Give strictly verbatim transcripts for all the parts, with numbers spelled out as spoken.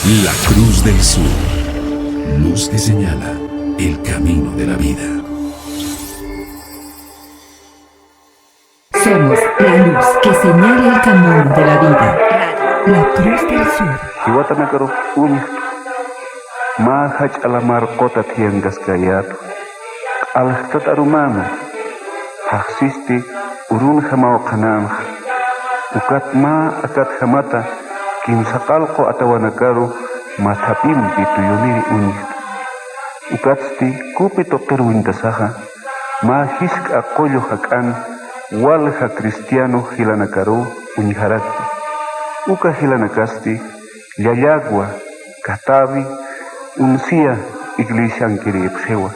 La Cruz del Sur. Luz que señala el camino de la vida. Somos la luz que señala el camino de la vida. La Cruz del Sur. Jiwatanakarux uñjtwa. Mä jach'a lamar quta thiyankaskayätwa. Q'aljtat arumäna. Jaqsisti urunjamaw qhanänxa. Ukat mä akatjamata kimsa qallqu atawanakaru mathapimpi tuyuniri uñjta. Ukatsti kupi tuqir uñtasaxa, mä jisk'a qullu jak'an walja cristiano jilanakaruw uñjarakta. Uka jilanakasti Llallagua, Catavi, Uncia iglesiankirïpxiwa.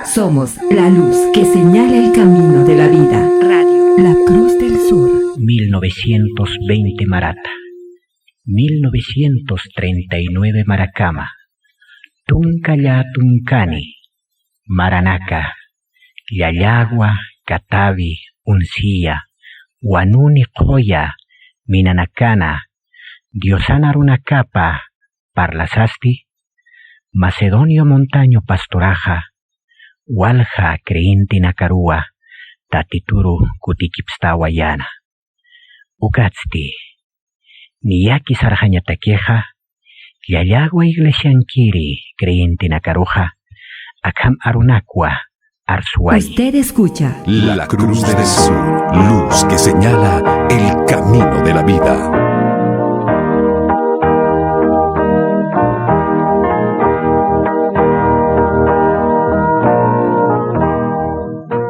Somos la luz que señala el camino de la vida. Radio La Cruz del Sur. Mil novecientos veinte marata. Mil novecientos treinta y nueve marakama. Tunka llä tunkani. Maranaka. Llallagua, Catavi, Uncia, Wanuni, Quya, Minanakana, Diosan arunakapa parlasasti, Macedonio Montaño pastoraxa, walja creyentenakaruwa Tatituru kutikipstawayäna. Ukatsti, niyaki sarxañatakixa, Llallagua iglesiankiri creyentenakaruxa, akham arunakwa arsuwayi. Usted escucha La Cruz del Sur, luz que señala el camino de la vida.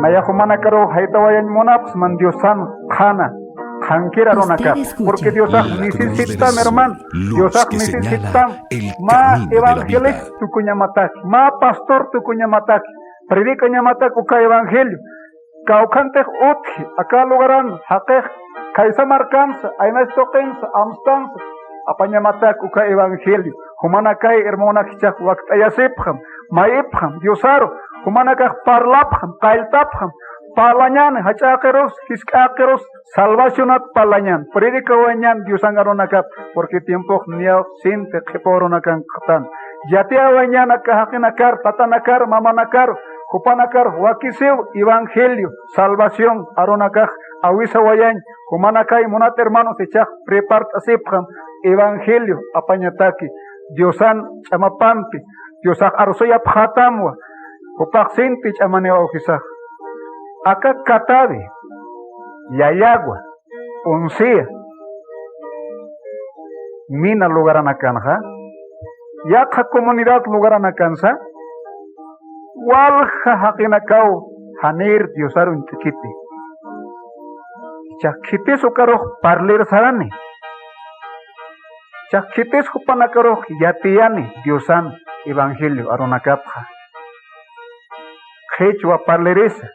Maya jumanakaru jaytawayañ munapxsman Diosan qhana, qhankir arunakap. Porque Diosax necesitam, hermano. Diosax necesitam. Mä evangelista tukuñamataki, mä pastor tukuñamataki, predicañamataki uka evangelio. Kawkhantix utji, aka lugaran jaqix khaysa markansa, aynas tuqinsa, amstansa, apañamatak uka evangelio. Jumanakay hermanonak jichhax wakt'ayasipxam, mayipxam, Diosaru, jumanakax parlapxam, qalltapxam, parlañäni, jach'äqirus, jisk'äqirus, salvacionat parlañän, predicawañän Diosan arunakap, porque tiempox niyaw sinti qhipa urunakankxtan. Yatiyawañän aka jaqinakar, tatanakar, mamanakar, jupanakar wakisiw evangelio, salvación arunakax awisawayañ, jumanakay munat hermanos jichhax prepart'asipxam evangelio apañataki, Diosan ch'amapampi, Diosax arsuyapxätamwa, jupax sinti ch'amaniw awjisax. Aka Catavi, Llallagua, Uncia, Mina lugaranakanxa, yatxa comunidad lugaranakansa, walja jaqinakaw janir Diosaru uñt'kiti. Jichhax khitis ukarux parlir sarani. Jichhax khitis jupanakarux yatiyani Diosan evangelio arunakapxa. Qhichwa parlirisa,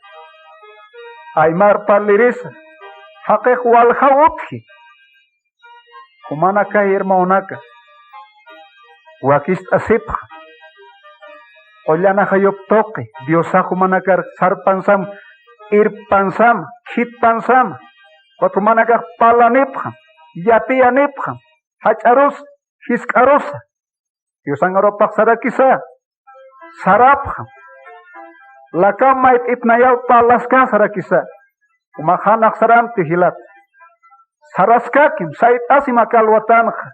aymar parlirisa, jaqix waljaw utji. Jumanakay hermanonaka, wakist'asipxa. Qullan ajayup tuqi, Diosax jumanakar sarpansam, irpansam, khitpansam. Ukat jumanakax parlanipxam, yatiyanipxam, jach'arusa, jisk'arusa. Diosan arupax sarakisa, sarapxam. Lakam mayt'it nayaw parlaska sarakisa. Jumax janax saramti jilat. Saraskakim, sayt'asim aka alwatanxa.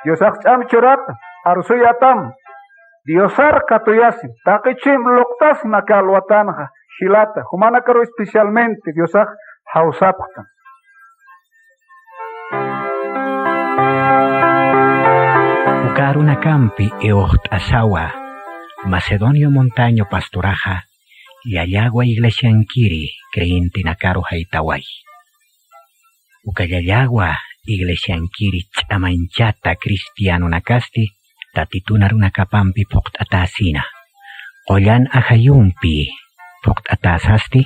Diosax ch'am churatam, arsuyatam. Diosar katuyasim, taqi chimp luqtasim aka alwatanxa, jilata. Jumanakaru especialmente Diosax jawsapxtam. Uka arunakampi iwxt'asawa Macedonio Montaño pastoraxa, Llallagua iglesiankiri creyentenakaru jaytaway. Uka Llallagua iglesiankiri ch'amañchata cristianonakasti Tatitun arunakapampi phuqt'atäsina. Qullan ajayumpi phuqt'atäsasti,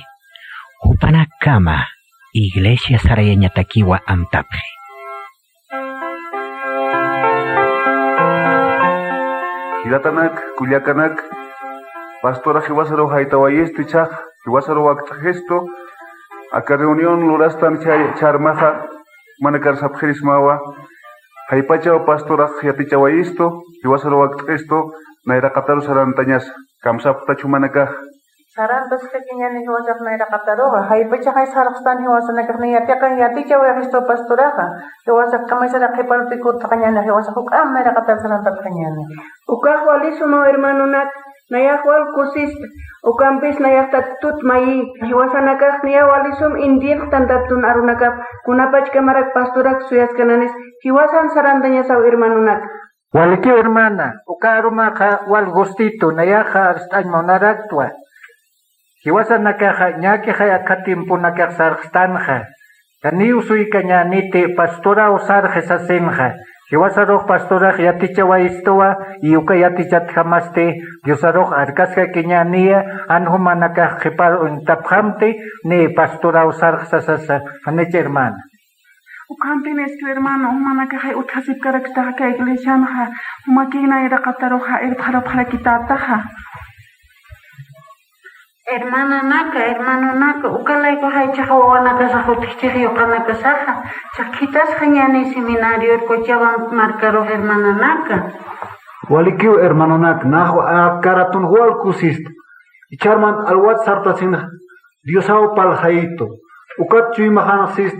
jupanakama iglesia sarayañatakiwa amtapxi. Jilatanak, kullakanak, Pastorax jiwasaruw jaytawayistu, jiwasaruw wakt'xistu. Aka reunión lurastan char-, charmaxa, jumanakar sapxirismawa, jaypachaw pastorax yatichawayistu, jiwasaruw wakt'xistu, nayraqataru sarantañasa. Kamsapxta jumanakax. Sarantaskakiñäni jiwasax nayraqataruxa, jaypachaxay sarxstan jiwasanakax, niy yatiqan yatichawayistu pastoraxa, jiwasax kamisarax qhiparutikutt'añäni, jiwasax juk'amp nayraqatar sarantapxañäni. Ukax wali sumaw hermanonak, nayax wal kusista, ukampis nayax Tatitut mayi, jiwasanakax niya wali sum entiendxtan Tatitun arunakap, kunapachkamarak pastorak suyaskananis, jiwasan sarantañasaw hermanonak. Walikiw hermana, uka arumaxa wal gustitu, nayaxa arst'añ munaraktwa. Jiwasanakaxa ñäkixay akha tiemponakax sarxstanxa. Janiw suykañäniti pastoraw sarxi sasinxa. Jiwasarux pastorax yatichawayistuwa, y uka yatichatjamasti Diosarux arkaskakiñäniya, jan jumanakax qhipar uñtapxamti, niy pastoraw sarxi sasasa, janich hermana. Ukhampi niski hermano, jumanakaxay utjasipkaraktaxa kay iglesianxa, jumakï nayraqataruxa irpxarapxarakitätaxa. Hermananaka, hermanonaka, uka laykuxay chiqa wawanakasax utjchix yuqanakasaxa, chiqa khitasxañäni seminarior Cochabamba markarux hermananaka. Walikiw hermanonaka, nax akaratunx wal kusista. Icharman alwat sartasinx Diosaw parlxayitu. Ukat chuymaxanx sist,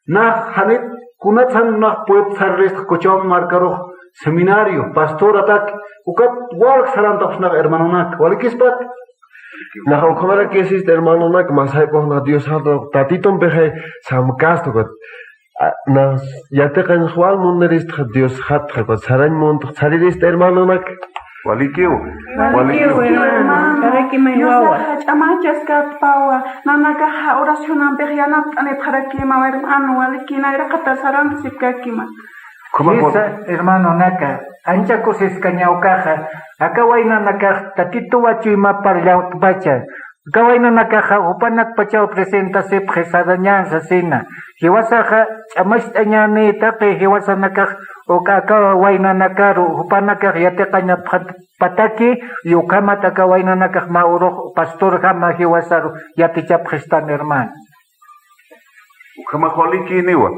nax janit kunatsan nax puebt sarristx Cochabamba markarux seminario, pastoratak, ukat walj sarantaxsnax hermanonak, walikispat. Nax ukhamaraki sist hermanonak, masaypux nax Dios jatux Tatitumpixay samkasta ukat. A, nax yatiqañx wal muniristxa Dios jatxa, ukat sarañ muntx sarirista hermanonak. Walikiw. Walikiw, hermano. Sarakimay wawa. Diosaxa ch'amanchaskatpawa, nanakaxa oracionampix yanapt'anipxarakima, hermano, waliki nayraqatar sarantasipkakima. Jisa, hermanonaka, ancha kusiskaña ukaxa, aka waynanakax Tatituwa chuymap parlt'awpacha, aka waynanakaxa jupanakpachaw presentasipxi sarañän sasina. Jiwasaxa ch'amacht'añäni taqi jiwasanakax, uka aka waynanakaru jupanakax yatiqañapxatpataki, y ukhamat aka waynanakax mä urux pastorjama jiwasaru yatichapxistan hermano. Ukhamax walikiniwa.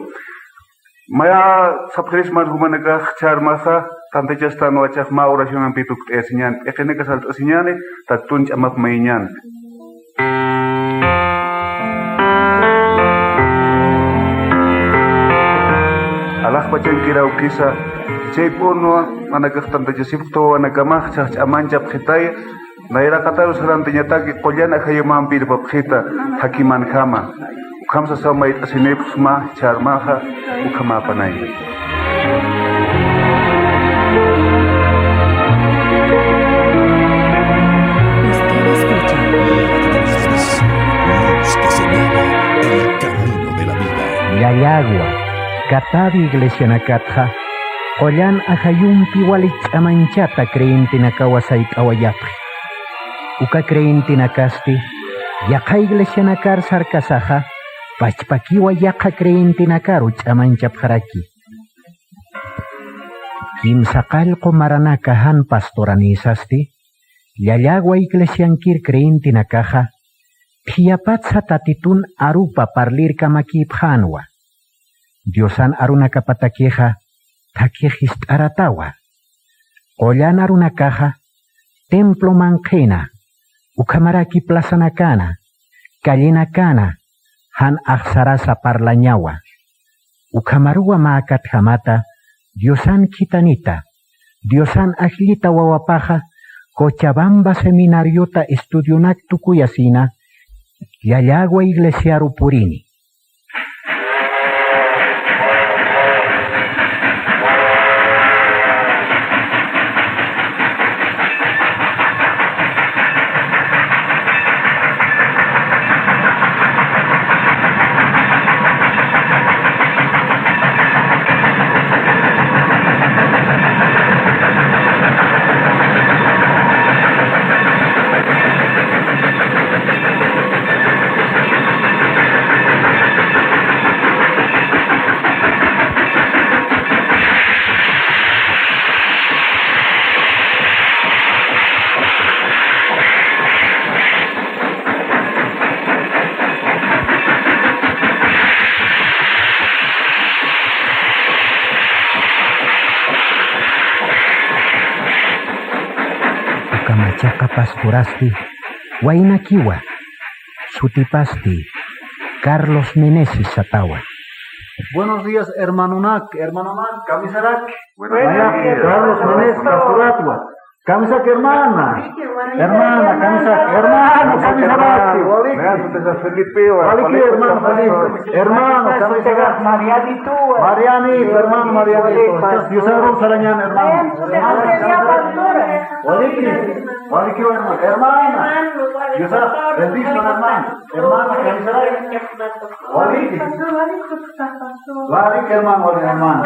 Maya sapxirismar jumanakax ch'armaxa, tantachastan wachax mä oracionampi tukt'ayasiñäni, p'iqinaka salt'asiñäni, Tatitun ch'amap mayiñäni. Alaxpachankiraw kisa, chayp'unwa, nanakax tantachasipxta wawanakamax, ch'amanchapxitaya, nayraqataru sarantañataki qullan ajayumampi irpapxita jakimanjama. Ukham sasaw mayt'asinipxsma ch'armaxa ukhamäpanaya. Usted escucha. Luz que señala el camino de la vida. Llallagwa, Katavi iglesianakatxa, qullan ajayumpi wali ch'amanchata creyentenakawa sayt'awayapxi. Uka creyentenakasti, yaqha iglesianakar sarkasaxa, pachpakiwa yaqha creyentenakaru ch'amanchapxaraki. Kimsa qallqu maranaka jan pastoranïsasti, Llallagwa iglesiankir creyentenakaxa, thiyapatsa Tatitun arupa parlïr kamakïpxänwa. Diosan arunakapatakixa, thakhi jist'aratawa. Qullan arunakaxa, templo manqhina, ukhamaraki plazanakana, callenakana, jan axsarasa parlañawa. Ukhamaruwa mä akatjamata, Diosan khitanita, Diosan ajllita wawapaxa, Cochabamba seminariota estudionak tukuyasina, Llallagwa iglesiaru purini. Machaqa pastorasti waynakiwa, sutipasti Carlos Meneses satawa. Buenos días, hermanonak, hermanonak, kamisarak. Buenos días. Carlos Meneses pastoratwa. Kamisak hermana. Hermana, kamisak hermano, kamisarak. Gracias, Felipe. Waliki, hermano Felipe. Hermano, kamisarak. Marianito, hermano Marianito. Dios sarañan, hermano. Waliki, waliki, hermano. Hermana. Dios bendiga, hermano. Hermano, kamisarak. Waliki. Waliki, hermano, waliki, hermano.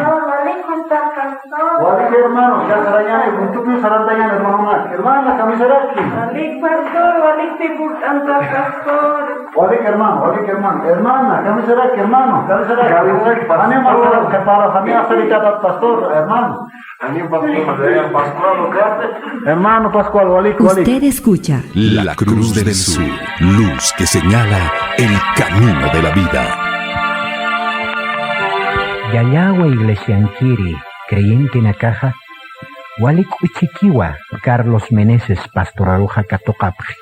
Waliki, hermano, ya sarañan, junto sarantañan, hermano, hermana, kamisaraki. Waliki, pastor, waliki, pastor. Waliki, hermano, waliki, hermano. Hermana, kamisaraki, hermano, kamisaraki. Kamisaraki, pastor. Anima, pastor, hermano. Hermano Pascual, waliki, waliki. Usted escucha La Cruz del Sur, luz que señala el camino de la vida. Llallagwa iglesiankiri creyentenakaxa wali k'uchikiwa Carlos Meneses pastoraruxa katuqapxi.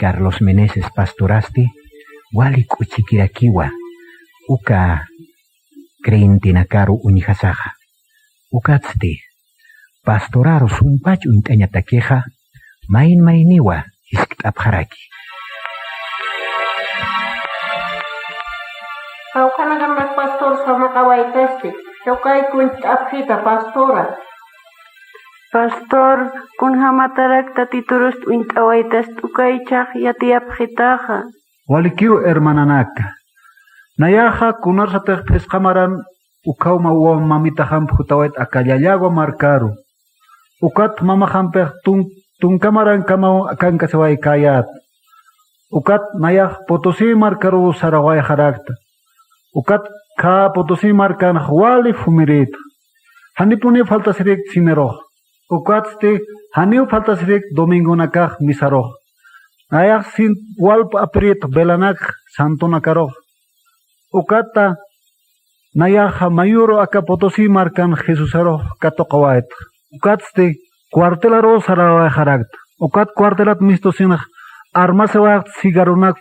Carlos Meneses pastorasti wali k'uchikirakiwa uka creyentenakaru uñjasaxa. Ukatsti, pastoraru sumpach uñt'añatakixa, mayn mayniwa jiskt'apxaraki. Jawqhanakanak pastor samaqawaytasti, jawqay kuñcht'apxita pastora. Pastor, kunjamatarak Tatiturust uñt'awaytast ukaychax yatiyapxitaxa. Walikiw hermananaka. Nayaxa kunarsatix phisqa maran ukhaw ma-, wa-, mamitaxamp jutawayt aka Llallagwa markaru. Ukat mamaxampix tun-, tunka marankamaw akankasiwaykäyät. Ukat nayax Potosí markaruw sarawayxarakta. Ukat khä Potosí markanx wali fumirïtx. Janipuniw faltasirïkt cinerux. Ukatsti janiw faltasirïkt domingonakax misarux. Nayax sin walp apirïtx velanakx santonakarux. Ukata nayaxa mayüru aka Potosí markan Jesusarux katuqawaytx. Ukatsti cuartelaruw sarawayxarakta. Ukat cuartelat mistusinx armasiwayxt cigarronak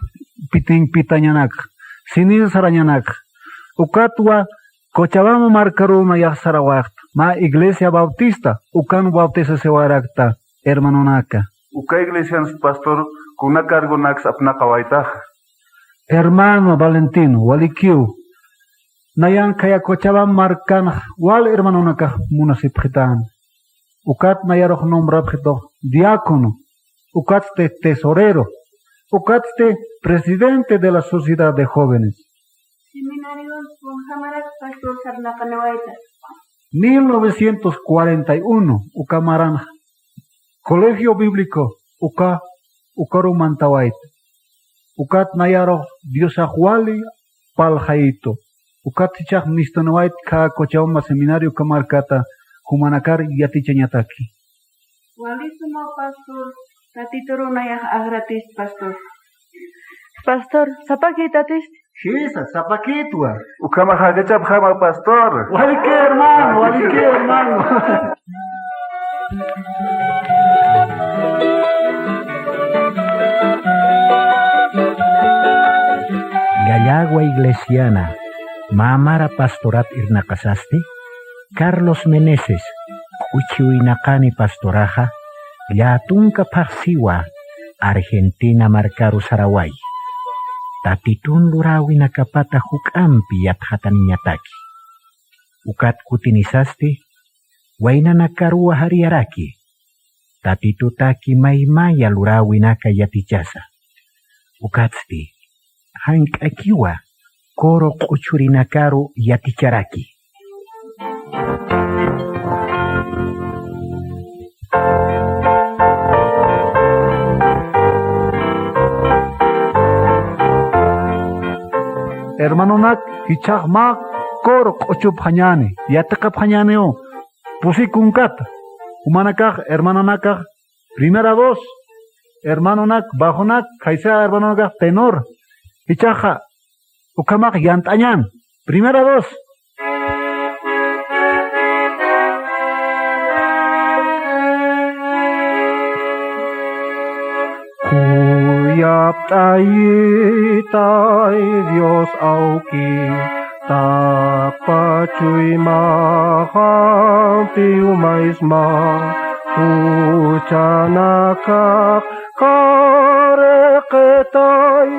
pitin pitañanakx, ceniza sarañanakx. Ukatwa Cochabamba markaruw nayax sarawayxt, mä iglesia bautista, ukan bautizasiwayrakta, hermanonaka. Uka iglesians pastor, kuna cargonaks apnaqawaytaxa. Hermano Valentino, walikiw. Nayan khaya Cochabamba markanx wal hermanonakax munasipxitan. Ukat nayarux nombrapxitux diácono, ukatsti tesorero, ukatsti presidente de la sociedad de jóvenes. Seminarios, kunjamarak pastor sarnaqanawayta. Mil novecientos cuarenta y uno, uka maranx Colegio Bíblico, uka, ukaruw mantawayta. Ukat nayarux Diosax wali parlxayitu. Ukat jichhax mistunawayt khä Cochabamba Seminario uka markata jumanakar yatichañataki. Wali suma pastor, Tatituruw nayax agradist pastor. Pastor, sapakïtatist. Jisa, sapakïtwa. Ukhamax jakachapxama pastor. Walikiw hermano, walikiw hermano. Llallagwa iglesiana, mä mara pastorat irnaqasasti, Carlos Meneses, k'uchiwinaqani pastoraxa, llätunka phaxsiwa Argentina markaru sarawayi. Tatitun luräwinakapata juk'ampi yatxataniñataki. Ukat kutinisasti, waynanakaruw jariyaraki. Tatitutaki maymaya luräwinaka yatichasa. Ukatsti, jank'akiwa coro q'uchurinakaru yaticharaki. Hermanonak, jichhax mä coro q'uchupxañäni, yatiqapxañäniw, pusi kunkata, jumanakax, hermanonakax, primera voz, hermanonak, bajonak, khaysa hermanonakax, tenor, jichhaxa, ukhamax yant'añän, primera voz. Taytay Dios awki, taqpa chuyma, jampiw maysma, juchanakax qariqitay,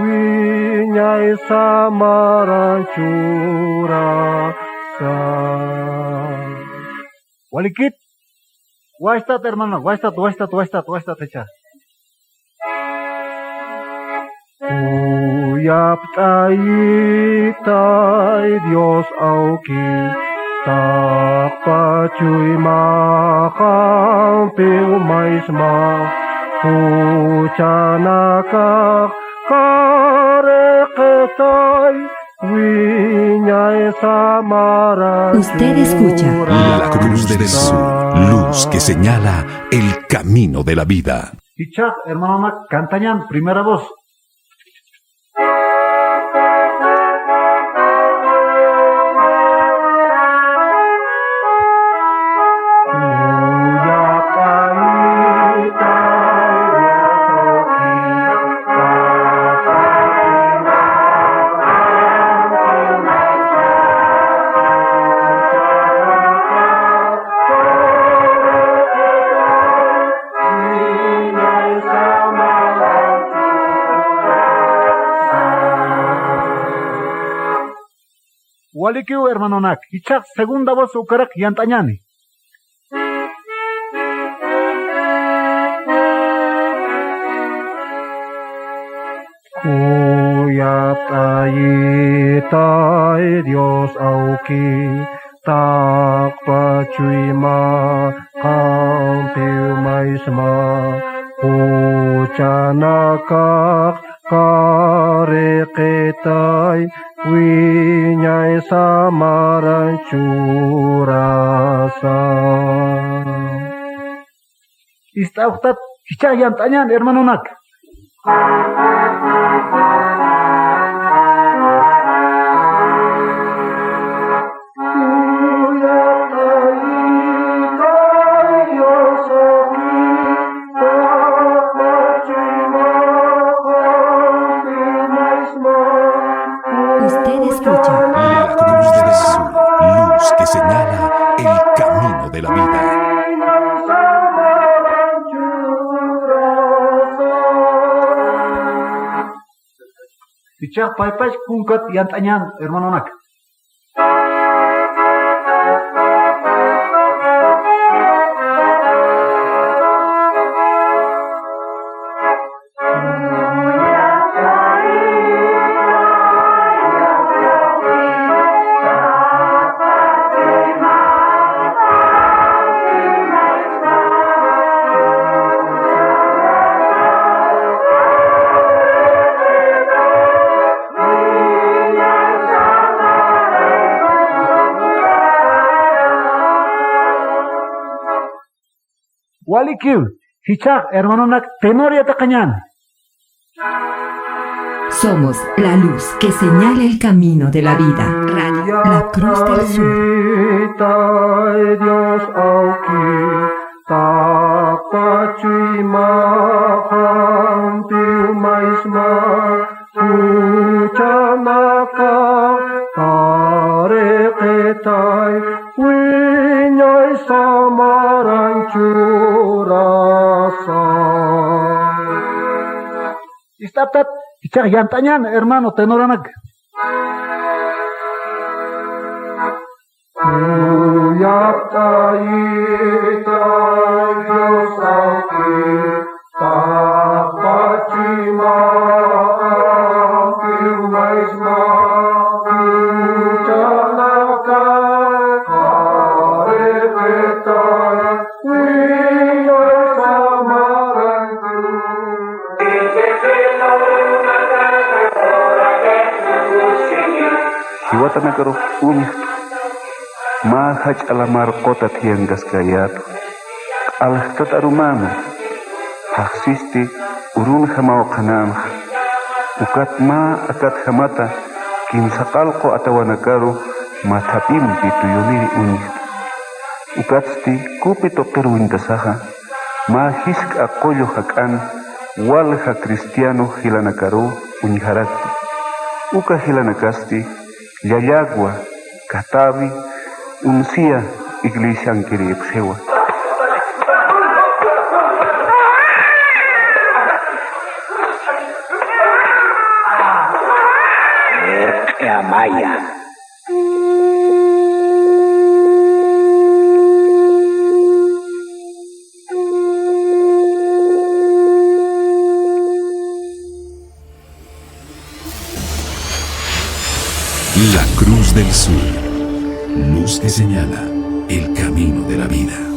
wiñay samaran churasa. Walikit, wastat, hermano, wastat, wastat, wastat, wastat, jichha. Khuyapt'ayitay Dios awki, taqpa chuyma, jampiw maysma, juchanakax qariqitay, wiñay samaran. Usted escucha. La Cruz del Sur, luz que señala el camino de la vida. Jichhax, hermanonak, cantañän, primera voz. Walikiw, hermanonak, jichhax segunda voz ukarak yant'añäni. Khuyapt'ayitay Dios awki, taqpa chuyma, jampiw maysma, juchanakax qariqitay, wiñay samaran churasa. Ist'awxtat, jichhax yant'añän, hermanonak. Usted escucha. La Cruz del Sur, luz que señala el camino de la vida. Jichhax paypach kunkat yant'añän, hermanonak. Walikiw, jichhax hermanonak tenor yatiqañän. Somos la luz que señala el camino de la vida. Radio La Cruz del Sur. Taytay Dios awki, taqpa chuyma, jampiw maysma, juchanakax qariqitay, wiñay samaran churasa. Ist'aptat, jichhax yant'añän, hermano tenoranak. Khuyapt'ayitay Dios awki, taqpa chuyma, jampiw maysma, juchanakax qariqitay, wiñay samaran. Jiwatanakarux uñjt'u, mä jach'a lamar quta thiyankaskayätu, q'aljtat arumäna, phaxsisti urunjamaw qhanänxa. Ukat mä akatjamata kimsaqallqu atawanakaru mathapimpi tuyuniri uñjt'u. Ukatsti kupi tuqiru uñtasaxa, mä jisk'a qullu jak'an walja cristiano jilanakaruw uñjarakti. Uka jilanakasti llallagwa, katawi, unsiya iglesiankirïpxiwa. Amaya. La Cruz del Sur, luz que señala el camino de la vida.